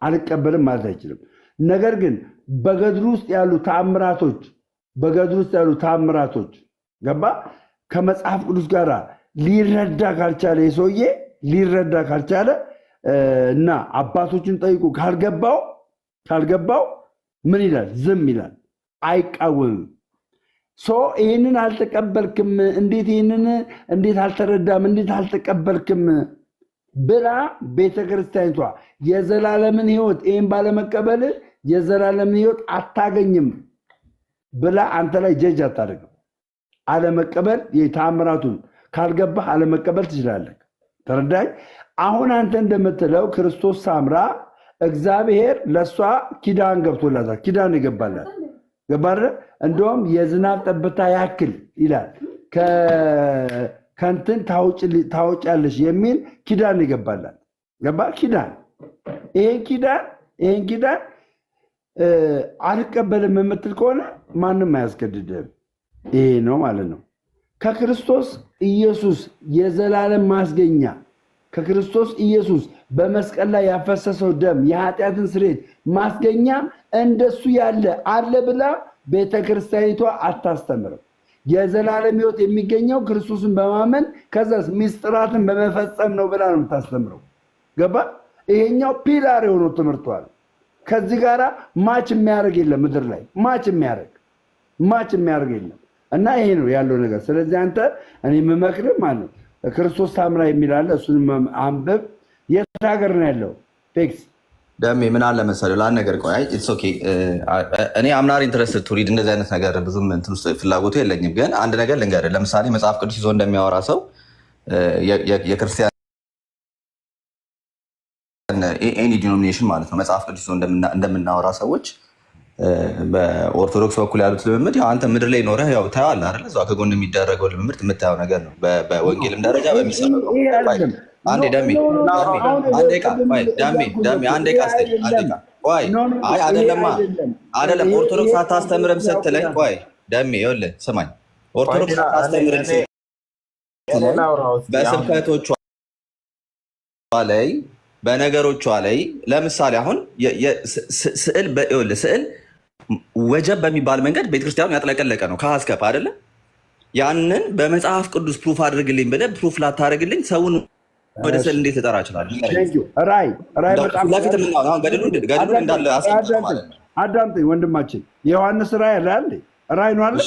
አልቀበልም ማለት አይችልም። ነገር ግን በገድሉ ውስጥ ያሉ ተአምራቶች፣ በገድሉ ውስጥ ያሉ ተአምራቶች፣ ገባ፣ ከመጽሐፍ ቅዱስ ጋር ሊረዳ ካልቻለ፣ የሰውዬ ሊረዳ ካልቻለ እና አባቶችን ጠይቆ ካልገባው ምን ይላል? ዝም ይላል፣ አይቃወምም። So ይህንን አልተቀበልክም፣ እንዴት ይህንን እንዴት አልተረዳም፣ እንዴት አልተቀበልክም ብላ ቤተክርስቲያኒቷ የዘላለምን ሕይወት ይህን ባለመቀበል የዘላለምን ሕይወት አታገኝም ብላ አንተ ላይ judge አታደርግም። አለመቀበል፣ የተአምራቱን ካልገባህ አለመቀበል ትችላለህ። ተረዳኝ። አሁን አንተ እንደምትለው ክርስቶስ ሳምራ እግዚአብሔር ለእሷ ኪዳን ገብቶላታል። ኪዳን ይገባላል። ገባህ? እንደውም የዝናብ ጠብታ ያክል ይላል፣ ከንትን ታውጫለሽ የሚል ኪዳን ይገባላል። ገባ? ኪዳን ይሄን ኪዳን አልቀበልም የምትል ከሆነ ማንም አያስገድድህም። ይሄ ነው ማለት ነው። ከክርስቶስ ኢየሱስ የዘላለም ማስገኛ፣ ከክርስቶስ ኢየሱስ በመስቀል ላይ ያፈሰሰው ደም የኃጢአትን ስርየት ማስገኛ እንደሱ ያለ አለ ብላ ቤተ ክርስቲያኒቷ አታስተምርም። የዘላለም ሕይወት የሚገኘው ክርስቶስን በማመን ከዛስ ሚስጥራትን በመፈጸም ነው ብላ ነው የምታስተምረው። ገባ? ይሄኛው pillar የሆነው ትምህርቷል። ከዚህ ጋር match የሚያደርግ የለም፣ ምድር ላይ match የሚያደርግ የለም። እና ይሄ ነው ያለው ነገር። ስለዚህ አንተ እኔ የምመክርህ ማለት ነው ክርስቶስ ሳምራ የሚል አለ፣ እሱንም አንብብ። የት ሀገር ነው ያለው? ፌክስ። ደሜ ምን አለ መሰለህ፣ ለአንድ ነገር ቆይ፣ it's okay፣ እኔ I'm not interested to read፣ እንደዚህ አይነት ነገር ብዙም እንትን ውስጥ ፍላጎቱ የለኝም። ግን አንድ ነገር ልንገርህ። ለምሳሌ መጽሐፍ ቅዱስ ይዞ እንደሚያወራ ሰው የክርስቲያን any denomination ማለት ነው፣ መጽሐፍ ቅዱስ ይዞ እንደምናወራ ሰዎች በኦርቶዶክስ በኩል ያሉት ልምምድ ያው አንተ ምድር ላይ ኖረህ ያው ታየዋለህ አይደለ? እዛው ከጎን የሚደረገው ልምምድ የምታየው ነገር ነው። በወንጌልም ደረጃ በሚሰበከው፣ አንዴ ደሜ፣ አንዴ ቃ ደሜ፣ ደሜ፣ አንዴ ቃ ስጠኝ፣ አንዴ ቃ ቆይ። አይ አይደለማ፣ አይደለም። ኦርቶዶክስ አታስተምርም ስትለኝ፣ ቆይ ደሜ፣ ይኸውልህ ስማኝ፣ ኦርቶዶክስ አታስተምርም ስትለኝ በስብከቶቿ ላይ፣ በነገሮቿ ላይ፣ ለምሳሌ አሁን ስዕል፣ ስዕል ወጀብ በሚባል መንገድ ቤተክርስቲያኑ ያጥለቀለቀ ነው ከሀ እስከ ፐ አይደለም። ያንን በመጽሐፍ ቅዱስ proof አድርግልኝ ብለህ proof ላታደርግልኝ ሰውን ወደ ስዕል እንዴት ልጠራ እችላለሁ? ራይ ራይ ለፊት የምናየው ገድሉን እንዳለ አስቀምጠው ማለት ነው። አዳምጠኝ ወንድማችን፣ የዮሐንስ ራእይ አለ አይደል? ራእይ ነው አለ።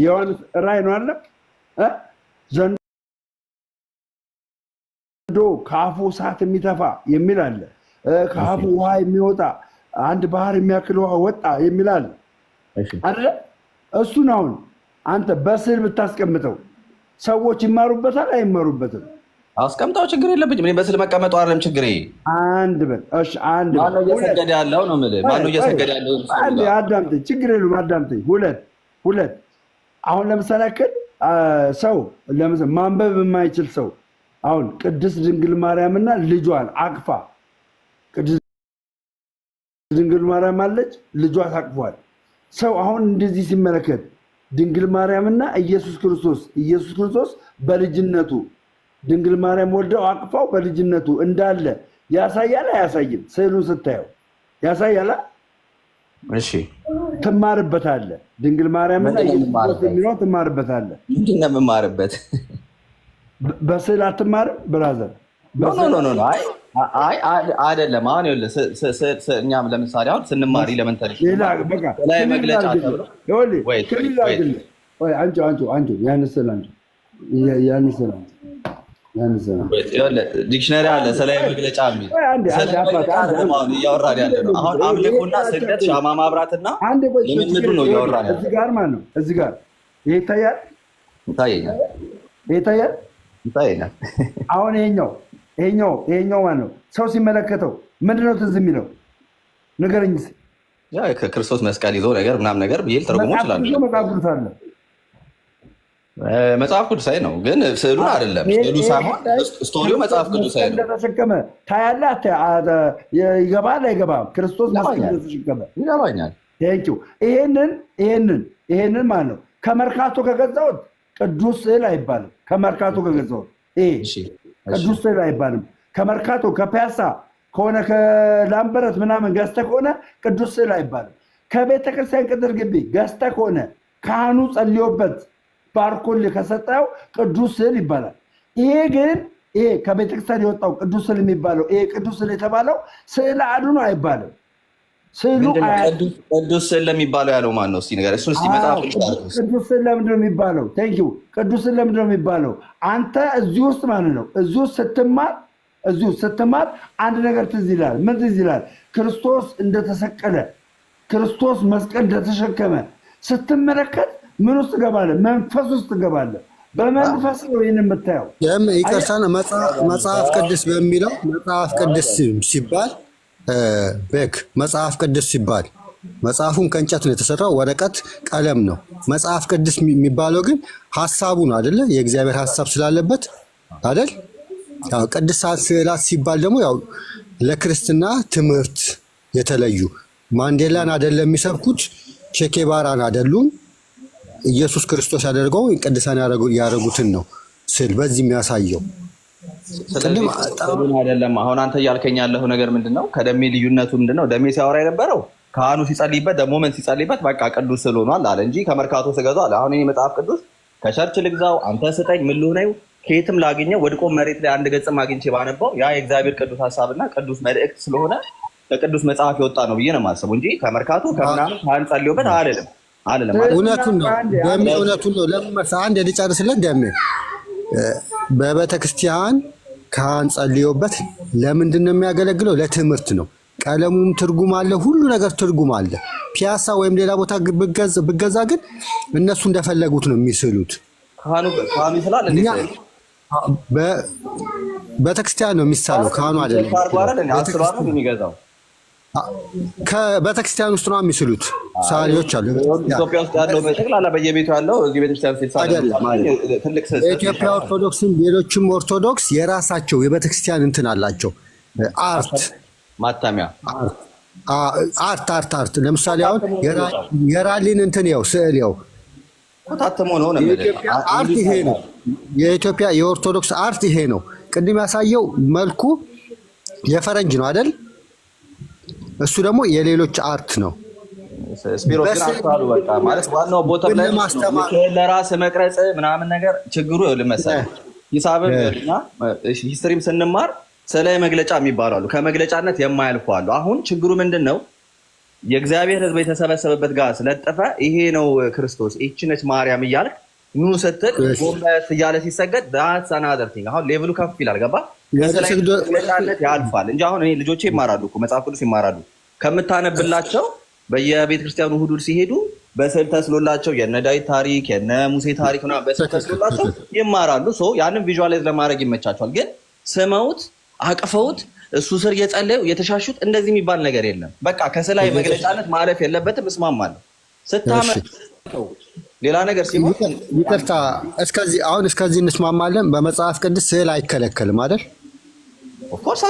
የዮሐንስ ራእይ ነው አለ። ዘንዶ ከአፉ እሳት የሚተፋ የሚል አለ። ከአፉ ውሃ የሚወጣ፣ አንድ ባህር የሚያክል ውሃ ወጣ የሚል አለ አይደለ? እሱን አሁን አንተ በስዕል ብታስቀምጠው ሰዎች ይማሩበታል አይማሩበትም? አስቀምጠው፣ ችግር የለብኝም። እኔ በስዕል መቀመጡ አይደለም ችግሬ። አንድ በል እሺ፣ አንድ በል። ማነው እየሰገደ ያለው ነው የምልህ። ማነው እየሰገደ ያለው? አንድ አዳምጠኝ፣ ችግር የለውም አዳምጠኝ። ሁለት፣ አሁን ለምሳሌ ያክል ሰው ማንበብ የማይችል ሰው አሁን ቅድስት ድንግል ማርያምና ልጇን አቅፋ፣ ቅድስት ድንግል ማርያም አለች፣ ልጇ ታቅፏል። ሰው አሁን እንደዚህ ሲመለከት ድንግል ማርያምና ኢየሱስ ክርስቶስ፣ ኢየሱስ ክርስቶስ በልጅነቱ ድንግል ማርያም ወልደው አቅፋው በልጅነቱ እንዳለ ያሳያል አያሳይም? ስዕሉን ስታየው ያሳያል። እሺ። ትማርበታለህ። ድንግል ማርያምና ኢየሱስ ክርስቶስ የሚለውን ትማርበታለህ። ምንድን ነው የምማርበት? በስዕል አትማርም brother? No, no, no፣ አይ አይደለም። አሁን ይኸውልህ እኛም ለምሳሌ አሁን ስንማር elementary ላይ መግለጫ ተብሎ አንቺ አንቺ አንቺ ያን ስዕል አንቺ ያን ስዕል አንቺ ያን ስዕል Dictionary አለ ስለ መግለጫ የሚል። አሁን እያወራን ያለ ነው። አሁን አምልኮና ስግደት፣ ሻማ ማብራትና ልምምዱ ነው እያወራን ያለ። እዚህ ጋር ማለት ነው። እዚህ ጋር ይሄ ይታያል፣ ይታየኛል፣ ይሄ ይታያል፣ ይታየኛል። አሁን ይሄኛው ማለት ነው ሰው ሲመለከተው ምንድነው ትዝ የሚለው? ንገረኝ እስኪ። ያ ከክርስቶስ መስቀል ይዞ ነገር ምናምን ነገር ብዬ ልተረጉመው እችላለሁ። መጽሐፍ ቅዱስ አለ። መጽሐፍ ቅዱሳዊ ነው፣ ግን ስዕሉን አይደለም። ስዕሉ ሳይሆን story ው መጽሐፍ ቅዱሳዊ ነው። እንደተሸከመ ታያለህ። ይገባል አይገባም? ክርስቶስ መስቀል እንደተሸከመ ይገባኛል። Thank you። ይሄንን ማለት ነው ከመርካቶ ከገዛሁት ቅዱስ ስዕል አይባልም። ከመርካቶ ከገዛሁት ይሄ ቅዱስ ስዕል አይባልም። ከመርካቶ፣ ከፒያሳ፣ ከሆነ ከላምበረት ምናምን ገዝተህ ከሆነ ቅዱስ ስዕል አይባልም። ከቤተክርስቲያን ቅጥር ግቢ ገዝተህ ከሆነ ካህኑ ጸልዮበት ባርኮልህ ከሰጠው ቅዱስ ስዕል ይባላል። ይሄ ግን ይሄ ከቤተክርስቲያን የወጣው ቅዱስ ስዕል የሚባለው ይሄ ቅዱስ ስዕል የተባለው ስዕል አድኖ አይባልም። ስዕሉ ቅዱስ ስዕል ለሚባለው ያለው ማን ነው? እስኪ ንገረኝ። እሱን እስኪ መጽሐፍ ቅዱስ ስዕል ለምንድን ነው የሚባለው? Thank you። ቅዱስ ስዕል ለምንድን ነው የሚባለው? አንተ እዚህ ውስጥ ማለት ነው እዚሁ ስትማር አንድ ነገር ትዝ ይላል። ምን ትዝ ይላል? ክርስቶስ እንደተሰቀለ፣ ክርስቶስ መስቀል እንደተሸከመ ስትመለከት ምን ውስጥ ትገባለህ? መንፈስ ውስጥ ትገባለህ። በመንፈስ ነው ይህን የምታየው። ይቅርታን፣ መጽሐፍ ቅዱስ በሚለው መጽሐፍ ቅዱስ ሲባል ቤክ መጽሐፍ ቅዱስ ሲባል መጽሐፉን ከእንጨት ነው የተሰራው፣ ወረቀት ቀለም ነው። መጽሐፍ ቅዱስ የሚባለው ግን ሀሳቡ ነው አይደለ? የእግዚአብሔር ሀሳብ ስላለበት አይደል? ያው ቅዱሳት ስዕላት ሲባል ደግሞ ያው ለክርስትና ትምህርት የተለዩ ማንዴላን አይደለም የሚሰብኩት፣ ቼ ጌቫራን አይደሉም። ኢየሱስ ክርስቶስ ያደርገው ቅዱሳን ያደረጉትን ነው ስዕል በዚህ የሚያሳየው። አይደለም። አሁን አንተ እያልከኝ ያለው ነገር ምንድን ነው? ከደሜ ልዩነቱ ምንድን ነው? ደሜ ሲያወራ የነበረው ካህኑ ሲጸልይበት the moment ሲጸልይበት በቃ ቅዱስ ስዕል ሆኗል አለ እንጂ ከመርካቶ ስገዛው አለ። አሁን እኔ መጽሐፍ ቅዱስ ከ church ልግዛው፣ አንተ ስጠኝ፣ ምን ልሁነው፣ ከየትም ላገኘው፣ ወድቆ መሬት ላይ አንድ ገጽም አግኝቼ ባነባው ያ የእግዚአብሔር ቅዱስ ሀሳብና ቅዱስ መልእክት ስለሆነ ከቅዱስ መጽሐፍ የወጣ ነው ብዬ ነው የማስበው እንጂ ከመርካቶ ከምናምን ካህን ጸልዮበት አልልም አልልም። እውነቱን ነው ደሜ፣ እውነቱን ነው። ለምን መሰለህ? አንድ ልጨርስለት ደሜ። በቤተክርስቲያን ካህን ጸልዮበት ለምንድን ነው የሚያገለግለው? ለትምህርት ነው። ቀለሙም ትርጉም አለ፣ ሁሉ ነገር ትርጉም አለ። ፒያሳ ወይም ሌላ ቦታ ብገዛ ግን እነሱ እንደፈለጉት ነው የሚስሉት። ካህኑ ይስላል እንዴ? ቤተክርስቲያን ነው የሚሳለው፣ ካህኑ አይደለም። የሚገዛው ከቤተክርስቲያን ውስጥ ነው የሚስሉት። ሰዓሊዎች አሉ። ኢትዮጵያ ውስጥ ያለው ጠቅላላ በየቤቱ ያለው እዚህ ቤተክርስቲያን ትልቅ የኢትዮጵያ ኦርቶዶክስም ሌሎችም ኦርቶዶክስ የራሳቸው የቤተክርስቲያን እንትን አላቸው። Art ማተሚያ art art art ለምሳሌ አሁን የራሊን እንትን ያው ስዕል ያው ታትሞ ነው ነው የኢትዮጵያ art ይሄ ነው። የኢትዮጵያ የኦርቶዶክስ art ይሄ ነው። ቅድም ያሳየው መልኩ የፈረንጅ ነው አይደል? እሱ ደግሞ የሌሎች art ነው። ስፒሮስ ግን አስተዋሉ። በቃ ማለት ዋናው ቦታ ላይ ለራስ መቅረጽ ምናምን ነገር ችግሩ ይኸውልህ መሰለህ ሂሳብም እና history ም ስንማር ስለ መግለጫ የሚባሉ አሉ፣ ከመግለጫነት የማያልፉ አሉ። አሁን ችግሩ ምንድን ነው? የእግዚአብሔር ሕዝብ የተሰበሰበበት ጋር ስለጠፈ ይሄ ነው ክርስቶስ፣ ይህች ነች ማርያም እያልክ ኑ ስትል ጎንበስ እያለ ሲሰገድ that's another thing። አሁን level ኡ ከፍ ይላል። ገባ? መግለጫነት ያልፋል እንጂ አሁን እኔ ልጆቼ ይማራሉ እኮ፣ መጽሐፍ ቅዱስ ይማራሉ። ከምታነብላቸው በየቤተ ክርስቲያኑ እሑድ እሑድ ሲሄዱ በስዕል ተስሎላቸው የነ ዳዊት ታሪክ የነ ሙሴ ታሪክ ምናምን በስዕል ተስሎላቸው ይማራሉ። So ያንን visualize ለማድረግ ይመቻቸዋል። ግን ስመውት አቅፈውት እሱ ስር እየጸለዩ የተሻሹት እንደዚህ የሚባል ነገር የለም። በቃ ከስዕላዊ መግለጫነት ማለፍ የለበትም። እስማማለሁ። ስታመው ሌላ ነገር ሲሆን ይቅርታ፣ እስከዚህ አሁን እስከዚህ እንስማማለን። በመጽሐፍ ቅዱስ ስዕል አይከለከልም አይደል? Of course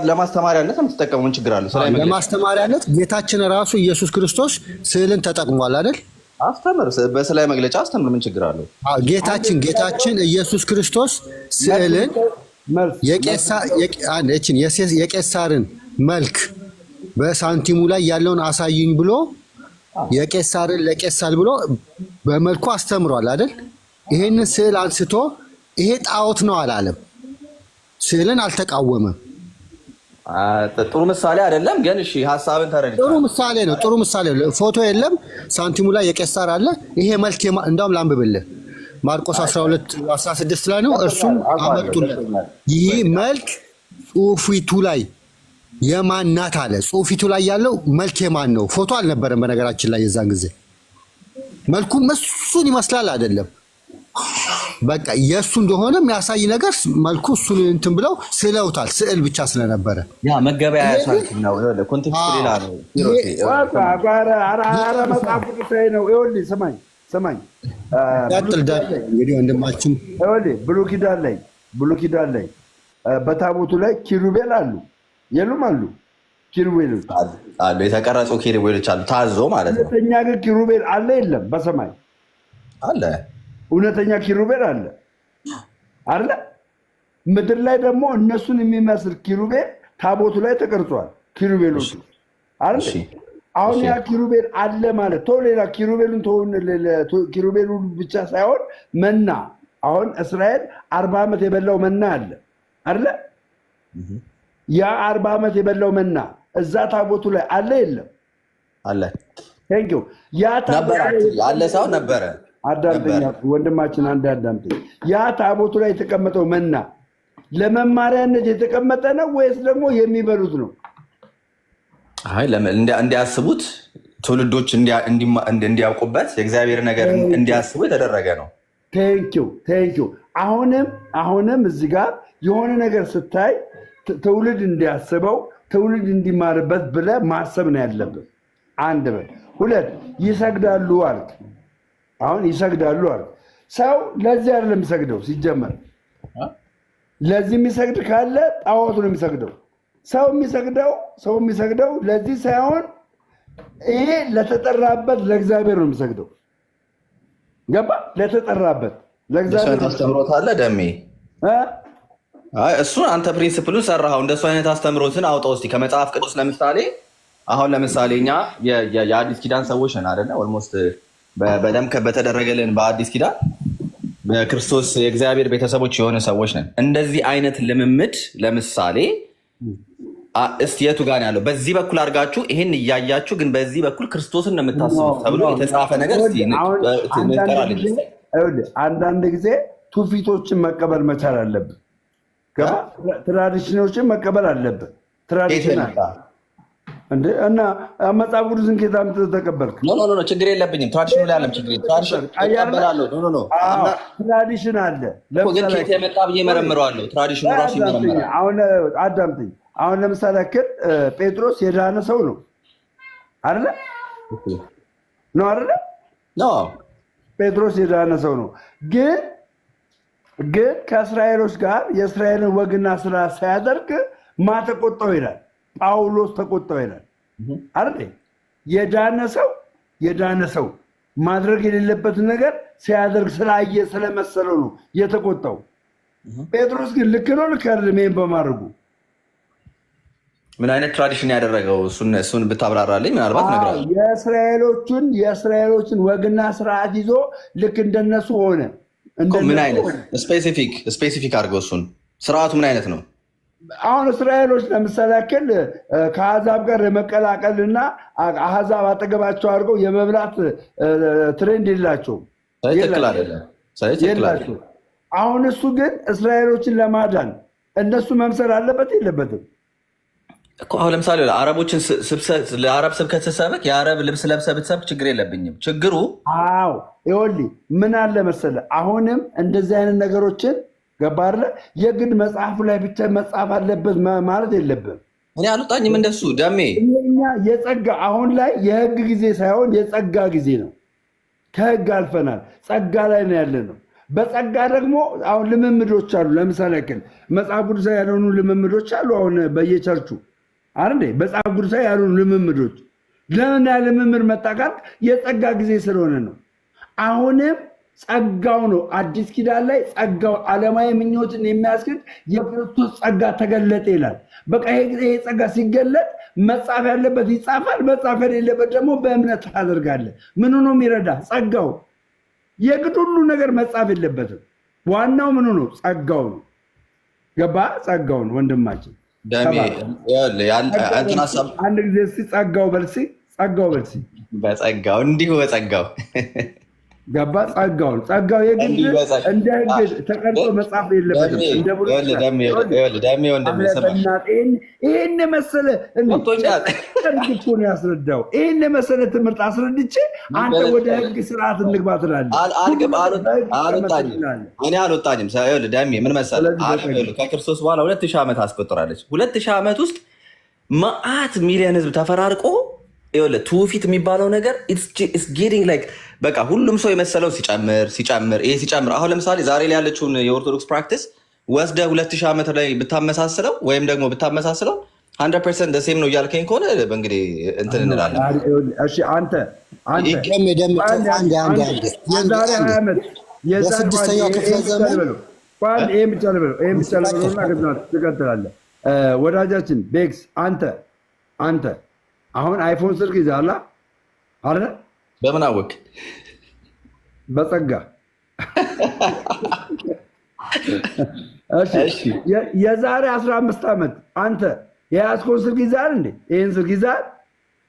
ለማስተማሪያነት ነው የምትጠቀመው። ምን ችግር አለው? ስዕላዊ መግለጫ ለማስተማሪያነት ጌታችን ራሱ ኢየሱስ ክርስቶስ ስዕልን ተጠቅሟል አይደል? አስተምር፣ በስዕላዊ መግለጫ አስተምር። ምን ችግር አለው? አዎ፣ ጌታችን ኢየሱስ ክርስቶስ ስዕልን የቄሳርን መልክ በሳንቲሙ ላይ ያለውን አሳይኝ ብሎ የቄሳርን ለቄሳር ብሎ በመልኩ አስተምሯል አይደል? ይሄንን ስዕል አንስቶ ይሄ ጣዖት ነው አላለም። ስዕልን አልተቃወመም። ጥሩ ምሳሌ አይደለም ግን እሺ፣ ሀሳብን ተረድቻለሁ። ጥሩ ምሳሌ ነው። ጥሩ ምሳሌ ነው። ፎቶ የለም፣ ሳንቲሙ ላይ የቄሳር አለ። ይሄ መልክ እንዳውም ላንብብልህ፣ ማርቆስ 12 16 ላይ ነው። እርሱም አመጡለት፣ ይህ መልክ ጽሑፊቱ ላይ የማን ናት አለ። ጽሑፊቱ ላይ ያለው መልክ የማን ነው? ፎቶ አልነበረም በነገራችን ላይ የዛን ጊዜ። መልኩም እሱን ይመስላል አይደለም። በቃ የእሱ እንደሆነ የሚያሳይ ነገር መልኩ እሱን እንትን ብለው ስለውታል። ስዕል ብቻ ስለነበረ ያ መገበያያ ሳንቲም ነው። Context ኡ ሌላ ነው። መጽሐፍ ቅዱሳዊ ነው። ይኸውልህ ስማኝ ስማኝ፣ ቀጥል እንግዲህ ወንድማችን። ይኸውልህ ብሉይ ኪዳን ላይ በታቦቱ ላይ ኪሩቤል አሉ የሉም? አሉ ኪሩቤሎች። አሉ፣ የተቀረጹ ኪሩቤሎች አሉ። ታዞ ማለት ነው። እውነተኛ ግን ኪሩቤል አለ የለም? በሰማይ አለ። እውነተኛ ኪሩቤል አለ አለ። ምድር ላይ ደግሞ እነሱን የሚመስል ኪሩቤል ታቦቱ ላይ ተቀርጿል ኪሩቤሎቹ አይደል? አሁን ያ ኪሩቤል አለ ማለት ተው፣ ሌላ ኪሩቤሉን ተውን፣ ኪሩቤሉን ብቻ ሳይሆን መና፣ አሁን እስራኤል 40 ዓመት የበላው መና አለ አይደለ? ያ 40 ዓመት የበላው መና እዛ ታቦቱ ላይ አለ የለም? አለ። Thank you። ያ ነበረ፣ አለ ሳይሆን ነበረ። አዳምጠኝ ወንድማችን፣ አንድ አዳምጠኝ። ያ ታቦቱ ላይ የተቀመጠው መና ለመማሪያነት የተቀመጠ ነው ወይስ ደግሞ የሚበሉት ነው? አይ፣ እንዲያስቡት፣ ትውልዶች እንዲያውቁበት፣ የእግዚአብሔር ነገር እንዲያስቡ የተደረገ ነው። Thank you, thank you። አሁንም እዚህ ጋር የሆነ ነገር ስታይ ትውልድ እንዲያስበው፣ ትውልድ እንዲማርበት ብለህ ማሰብ ነው ያለብን። አንድ በል። ሁለት፣ ይሰግዳሉ አልክ። አሁን ይሰግዳሉ አልክ። ሰው ለዚህ አይደለም የሚሰግደው ሲጀመር። ለዚህ የሚሰግድ ካለ ጣዖቱ ነው የሚሰግደው። ሰው የሚሰግደው ለዚህ ሳይሆን ይሄ ለተጠራበት ለእግዚአብሔር ነው የሚሰግደው። ገባ? ለተጠራበት ለእግዚአብሔር። አስተምሮት አለ ደሜ? እሱን አንተ principle ኡን ሰራኸው። እንደሱ አይነት አስተምሮትን አውጣው እስኪ ከመጽሐፍ ቅዱስ። ለምሳሌ አሁን ለምሳሌ እኛ የአዲስ ኪዳን ሰዎች ነን አይደለ? Almost በደም በተደረገልን በአዲስ ኪዳን በክርስቶስ የእግዚአብሔር ቤተሰቦች የሆነ ሰዎች ነን። እንደዚህ አይነት ልምምድ ለምሳሌ እስቲ የቱ ጋር ያለው? በዚህ በኩል አድርጋችሁ ይሄን እያያችሁ ግን በዚህ በኩል ክርስቶስን ነው የምታስቡት ተብሎ የተጻፈ ነገር? አንዳንድ ጊዜ ትውፊቶችን መቀበል መቻል አለብን። Tradition ኦችን መቀበል አለብን። Tradition እና መጽሐፍ ቅዱስን ከየት አምጥተህ ተቀበልክ? No, no, no፣ ችግር የለብኝም። Tradition ኡ ላይ አለም ችግር እቀበላለሁ። No, no, no። Tradition አለ። ግን ከየት የመጣ ብዬ መረምረዋለሁ። Tradition ኡ ራሱ ይመረምራል። አሁን አዳምጠኝ። አሁን ለምሳሌ ያክል ጴጥሮስ የዳነ ሰው ነው አይደለ? ነው አይደለ? ነው። ጴጥሮስ የዳነ ሰው ነው። ግን ከእስራኤሎች ጋር የእስራኤልን ወግና ስራ ሳያደርግ ማ ተቆጣው ይላል? ጳውሎስ ተቆጣው ይላል አይደል? የዳነ ሰው ማድረግ የሌለበትን ነገር ሲያደርግ ስላየ ስለመሰለው ነው የተቆጣው። ጴጥሮስ ግን ልክ ነው ልክ አይደለም? ይሄን በማድረጉ? ምን አይነት tradition ያደረገው፣ እሱን ብታብራራልኝ ምናልባት እነግርሃለሁ። የእስራኤሎችን ወግና ስርዓት ይዞ ልክ እንደነሱ ሆነ። ምን አይነት specific አድርገው እሱን፣ ስርዓቱ ምን አይነት ነው? አሁን እስራኤሎች ለምሳሌ ያክል ከአሕዛብ ጋር የመቀላቀልና አሕዛብ አጠገባቸው አድርገው የመብላት trend የላቸውም። ትክክል አይደለም። የላቸው። አሁን እሱ ግን እስራኤሎችን ለማዳን እነሱ መምሰል አለበት የለበትም? እኮ አሁን ለምሳሌ አረቦችን ለአረብ ስብከት ስትሰብክ የአረብ ልብስ ለብሰህ ብትሰብክ ችግር የለብኝም። ችግሩ አዎ፣ ይኸውልህ ምን አለ መሰለህ፣ አሁንም እንደዚህ አይነት ነገሮችን ገባህ አይደለ? የግድ መጽሐፉ ላይ ብቻ መጻፍ አለበት ማለት የለብም። እኔ አልወጣኝም እንደሱ ደሜ። እኛ የጸጋ፣ አሁን ላይ የህግ ጊዜ ሳይሆን የጸጋ ጊዜ ነው። ከህግ አልፈናል። ጸጋ ላይ ነው ያለ ነው። በጸጋ ደግሞ አሁን ልምምዶች አሉ። ለምሳሌ ያክል መጽሐፍ ቅዱሳዊ ያልሆኑ ልምምዶች አሉ። አሁን በየቸርቹ አይደል? መጽሐፍ ቅዱሳዊ ያልሆኑ ልምምዶች ለምን ያ ልምምድ መጣ ካልክ የጸጋ ጊዜ ስለሆነ ነው። አሁንም ጸጋው ነው። አዲስ ኪዳን ላይ ጸጋው ዓለማዊ ምኞትን የሚያስክድ የክርስቶስ ጸጋ ተገለጠ ይላል። በቃ ይሄ ጸጋ ሲገለጥ መጻፍ ያለበት ይጻፋል፣ መጻፍ የሌለበት ደግሞ በእምነት ታደርጋለህ። ምኑ ነው የሚረዳ? ጸጋው። የግድ ሁሉ ነገር መጻፍ የለበትም። ዋናው ምኑ ነው? ጸጋው ነው። ገባ? ጸጋው ነው ወንድማችን። ደሜ፣ እንትን ሀሳብ አንድ ጊዜ እስኪ ጸጋው በልሲ፣ ጸጋው በልሲ። በጸጋው፣ እንዲሁ በጸጋው። ገባ? ጸጋው፣ ጸጋው የግድ እንደ ህግ ተቀርጾ መጻፍ የለበትም። እንደ ደሜ፣ ወንድሜ ስማ። ይህን የመሰለ እኮ ነው ያስረዳው። ይህን የመሰለ ትምህርት አስረድቼ አንተ ወደ ህግ ስርዓት እንግባ ትላለህ። አልወጣኝም፣ እኔ አልወጣኝም። ይኸውልህ ደሜ፣ ምን መሰለህ፣ ከክርስቶስ በኋላ 2000 ዓመት አስቆጥራለች። 2000 ዓመት ውስጥ መዓት ሚሊዮን ህዝብ ተፈራርቆ፣ ይኸውልህ ትውፊት የሚባለው ነገር it's getting like በቃ ሁሉም ሰው የመሰለው ሲጨምር ሲጨምር ይሄ ሲጨምር፣ አሁን ለምሳሌ ዛሬ ላይ ያለችውን የኦርቶዶክስ practice ወስደህ 2000 ዓመት ላይ ብታመሳስለው ወይም ደግሞ ብታመሳስለው 100% same ነው እያልከኝ ከሆነ እንግዲህ እንትን እንላለን። እሺ አንተ አንተ ደሜ፣ ደሜ፣ አንድ አንድ አንድ የዛሬ 20 ዓመት በስድስተኛው ክፍለ ዘመን ይሄን ብቻ ልበለው፣ ይሄን ብቻ ልበለው እና ከዛ ትቀጥላለህ። ወዳጃችን ቤክስ፣ አንተ አሁን iPhone ስልክ ይዘሃል አይደል? በምን አወቅ? በጸጋ። እሺ፣ የዛሬ 15 ዓመት አንተ የያዝከውን ስልክ ይዘሃል እንዴ? ይህን ስልክ ይዘሃል?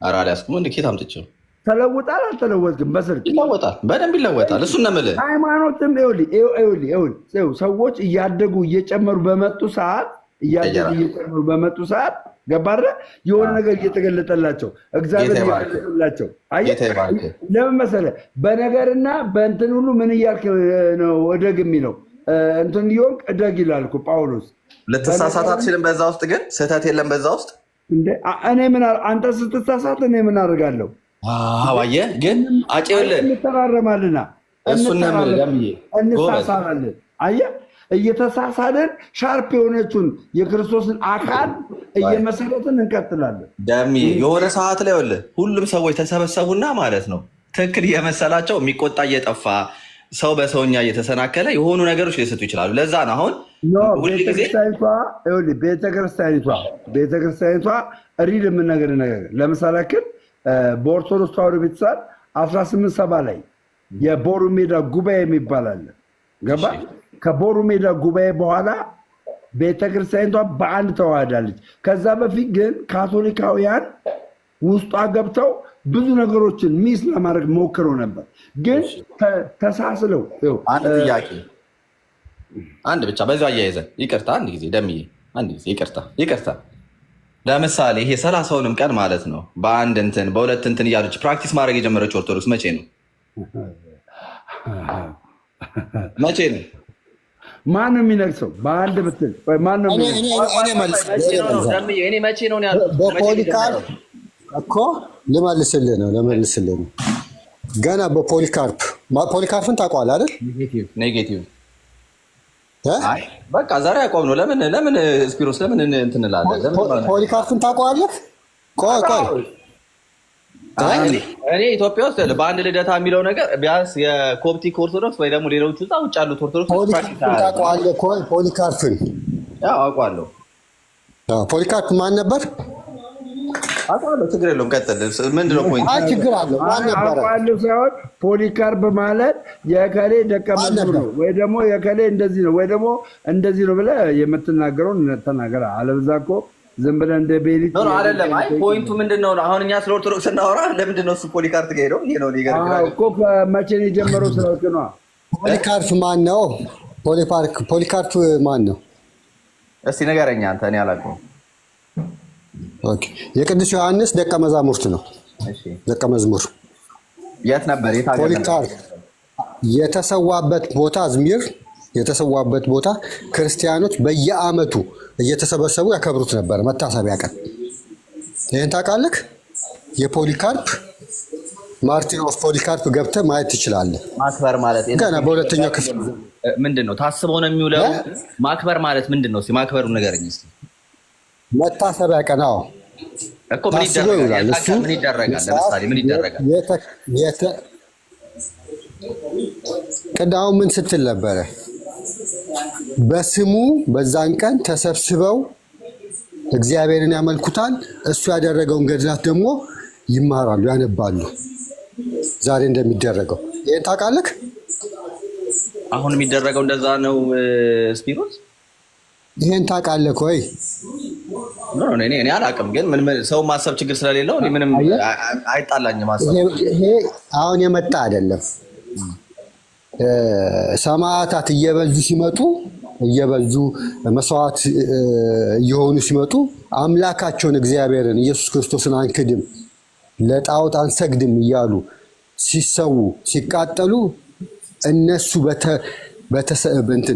ኧረ አልያዝኩም። እንደ ኬት አምጥቼው። ተለውጣል አልተለወጥክም? በስልክ ይለወጣል፣ በደንብ ይለወጣል። እሱን ነው የምልህ። ሃይማኖትም ይኸውልህ ይኸውልህ ይኸውልህ ሰዎች እያደጉ እየጨመሩ በመጡ ሰዓት፣ እያደጉ እየጨመሩ በመጡ ሰዓት፣ ገባህ አይደለ? የሆነ ነገር እየተገለጠላቸው፣ እግዚአብሔር እየገለጠላቸው። ለምን መሰለህ? በነገርና በእንትን ሁሉ ምን እያልክ ነው እደግ የሚለው? እንትን እየሆንክ እደግ ይላል እኮ ጳውሎስ። ልትሳሳት አትችልም። በዛ ውስጥ ግን ስህተት የለም። በዛ ውስጥ እኔ ምን አንተ ስትሳሳት እኔ ምን አደርጋለሁ? አየህ፣ ግን አጭልህ እንተራረማልና እንሳሳላለን። አየህ፣ እየተሳሳልን sharp የሆነችውን የክርስቶስን አካል እየመሰረትን እንቀጥላለን። ደሚ የሆነ ሰዓት ላይ ሁሉም ሰዎች ተሰበሰቡና ማለት ነው ትክክል እየመሰላቸው የሚቆጣ እየጠፋ፣ ሰው በሰውኛ እየተሰናከለ የሆኑ ነገሮች ሊሰጡ ይችላሉ። ለዛ ነው አሁን ቤተክርስቲያኒቷ real የምነገር ነገር ለምሳሌ ያክል በኦርቶዶክስ ተዋሕዶ ቤተሰብ 1870 ላይ የቦሩ ሜዳ ጉባኤ የሚባል አለ። ገባ? ከቦሩ ሜዳ ጉባኤ በኋላ ቤተክርስቲያኒቷ በአንድ ተዋህዳለች። ከዛ በፊት ግን ካቶሊካውያን ውስጧ ገብተው ብዙ ነገሮችን miss ለማድረግ ሞክረው ነበር። ግን ተሳስለው አንድ ጥያቄ፣ አንድ ብቻ በዚሁ አያይዘን፣ ይቅርታ፣ አንድ ጊዜ ደምዬ፣ አንድ ጊዜ ይቅርታ፣ ይቅርታ። ለምሳሌ ይሄ 30ውንም ቀን ማለት ነው በአንድ እንትን በሁለት እንትን እያለች practice ማድረግ የጀመረችው ኦርቶዶክስ መቼ ነው? መቼ ነው? ማን ነው የሚነግሰው? በአንድ ብትል ማን ነው? እኔ መቼ ነው? በፖሊካርፕ እኮ ልመልስልህ ነው። ገና በፖሊካርፕ፣ ፖሊካርፕን ታውቀዋለህ አይደል? Negative። በቃ ዛሬ ያቆም ነው። ለምን ስፒሮስ ለምን እንትን እንላለን? ፖሊካርፕን ታውቀዋለህ? ቆይ ቆይ። እኔ ኢትዮጵያ ውስጥ በአንድ ልደታ የሚለው ነገር ቢያንስ የኮፕቲክ ኦርቶዶክስ ወይ ደግሞ ሌሎቹ እዛ ውጭ ያሉት ኦርቶዶክስ ፖሊካርፕን ታውቀዋለህ? ፖሊካርፕን አውቀዋለሁ። ፖሊካርፕ ማን ነበር? አውቀዋለሁ። ችግር የለውም። ቀጥል። ምንድን ነው point? ችግር አለው። ማን ነበረ? አውቀዋለሁ ሳይሆን ፖሊካርፕ ማለት የከሌ ደቀ መዝሙር ነው ወይ ደግሞ የከሌ እንደዚህ ነው ወይ ደግሞ እንደዚህ ነው ብለህ የምትናገረውን ተናገር። አለበዛ እኮ ዝም ብለህ እንደ ቤሊት አይደለም። አይ point ኡ ምንድን ነው? አሁን እኛ ስለ ኦርቶዶክስ እናወራ። ለምንድን ነው እሱ ፖሊካርፕ ጋር ሄደው? ይሄ ነው እኮ መቼ ነው የጀመረው ስላልክ ነዋ። ፖሊካርፕ ማን ነው? ፖሊካርፕ ማን ነው? እስቲ ንገረኝ አንተ፣ እኔ አላውቀውም። የቅዱስ ዮሐንስ ደቀ መዛሙርት ነው። ደቀ መዝሙር የት ነበር? ፖሊካርፕ የተሰዋበት ቦታ አዝሚር የተሰዋበት ቦታ ክርስቲያኖች በየዓመቱ እየተሰበሰቡ ያከብሩት ነበር፣ መታሰቢያ ቀን። ይህን ታውቃለህ? የፖሊካርፕ Martyr of ፖሊካርፕ ገብተህ ማየት ትችላለህ። ማክበር ማለት ገና በሁለተኛው ክፍል ምንድን ነው ታስበው ነው የሚውለው? ማክበር ማለት ምንድን ነው? ማክበሩ ንገረኝ እስኪ። መታሰቢያ ቀን። አዎ። እኮ ምን ይደረጋል? ምን ይደረጋል? ለምሳሌ ምን ይደረጋል? ቅዳው ምን ስትል ነበረ? በስሙ በዛን ቀን ተሰብስበው እግዚአብሔርን ያመልኩታል። እሱ ያደረገውን ገድላት ደግሞ ይማራሉ፣ ያነባሉ። ዛሬ እንደሚደረገው ይህን ታውቃለህ? አሁን የሚደረገው እንደዛ ነው ስፒሮስ? ይህን ታውቃለህ ወይ? እኔ አላውቅም፣ ግን ሰው ማሰብ ችግር ስለሌለው ምንም አይጣላኝም። ማሰብ ይሄ አሁን የመጣ አይደለም። ሰማዕታት እየበዙ ሲመጡ፣ እየበዙ መስዋዕት እየሆኑ ሲመጡ አምላካቸውን እግዚአብሔርን ኢየሱስ ክርስቶስን አንክድም፣ ለጣዖት አንሰግድም እያሉ ሲሰዉ፣ ሲቃጠሉ እነሱ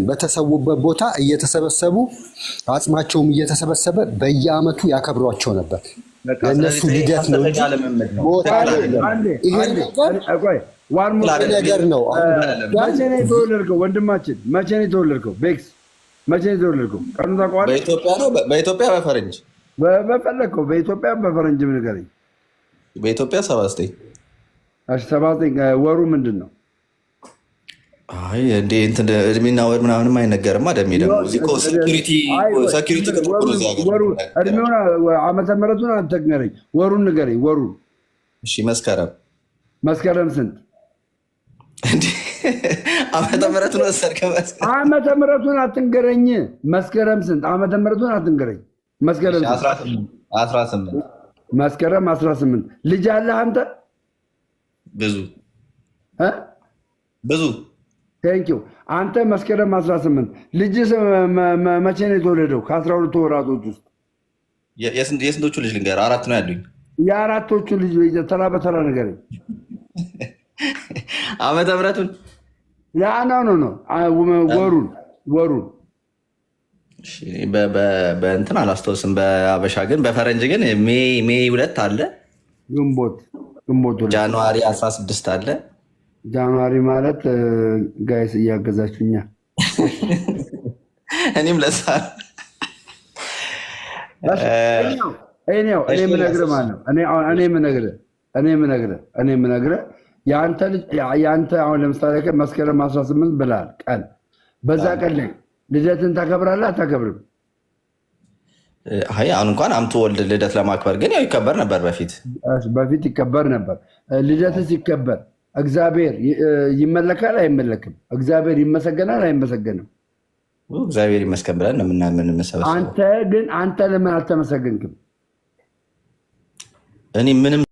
በተሰዉበት ቦታ እየተሰበሰቡ፣ አጽማቸውም እየተሰበሰበ በየዓመቱ ያከብሯቸው ነበር። ለእነሱ ልደት ነው እንጂ ሞት አይደለም። ይሄ ነገር ነው። መቼ ነው የተወለድከው ወንድማችን? መቼ ነው የተወለድከው? ቤክስ፣ መቼ ነው የተወለድከው? ቀኑን ታውቀዋለህ? በኢትዮጵያ ነው? በኢትዮጵያ በፈረንጅ? በፈለግከው በኢትዮጵያ በፈረንጅም ንገረኝ። በኢትዮጵያ 79። እሺ፣ 79 ወሩ ምንድን ነው? አይ እንዴ እንትን እድሜና ወር ምናምንም አይነገርማ። ደሜ ደግሞ እዚህ እኮ security ገብቶ ነው እዚህ ሀገር። እድሜውን ዓመተ ምሕረቱን አትንገረኝ፣ ወሩን ንገረኝ። ወሩን። እሺ፣ መስከረም። መስከረም ስንት? እንዴ ዓመተ ምሕረቱን ወሰድከ? ዓመተ ምሕረቱን አትንገረኝ። መስከረም ስንት? ዓመተ ምሕረቱን አትንገረኝ። መስከረም ስንት? 18። መስከረም 18። ልጅ አለህ አንተ? ብዙ። እ? ብዙ። Thank you። አንተ መስከረም 18 ልጅ መቼ ነው የተወለደው? ከ12ቱ ወራቶች ውስጥ። የስንቶቹ ልጅ ልንገርህ? አራት ነው ያሉኝ። የአራቶቹ ልጅ ተራ በተራ ንገረኝ። ዓመተ ምሕረቱን? No, no, no፣ ወሩን፣ ወሩን። እሺ፣ በእንትን አላስታውስም። በአበሻ ግን፣ በፈረንጅ ግን May 2 አለ። ግንቦት 2። January 16 አለ። January ማለት guys እያገዛችሁኛ። እኔም ለሳ እኔው እኔ የምነግርህ ማለት ነው እኔ አሁን እኔ የምነግርህ የአንተ ልጅ፣ የአንተ አሁን ለምሳሌ ቀን መስከረም 18 ብለሃል ቀን፣ በዛ ቀን ላይ ልደትን ታከብራለህ አታከብርም? አይ፣ አሁን እንኳን I'm too old ልደት ለማክበር፣ ግን ያው ይከበር ነበር በፊት። በፊት ይከበር ነበር። ልደት ሲከበር እግዚአብሔር ይመለካል አይመለክም? እግዚአብሔር ይመሰገናል አይመሰገንም? እግዚአብሔር ይመስገን ብለን ነው የምንሰበሰበው። አንተ ግን አንተ ለምን አልተመሰገንክም? እኔ ምንም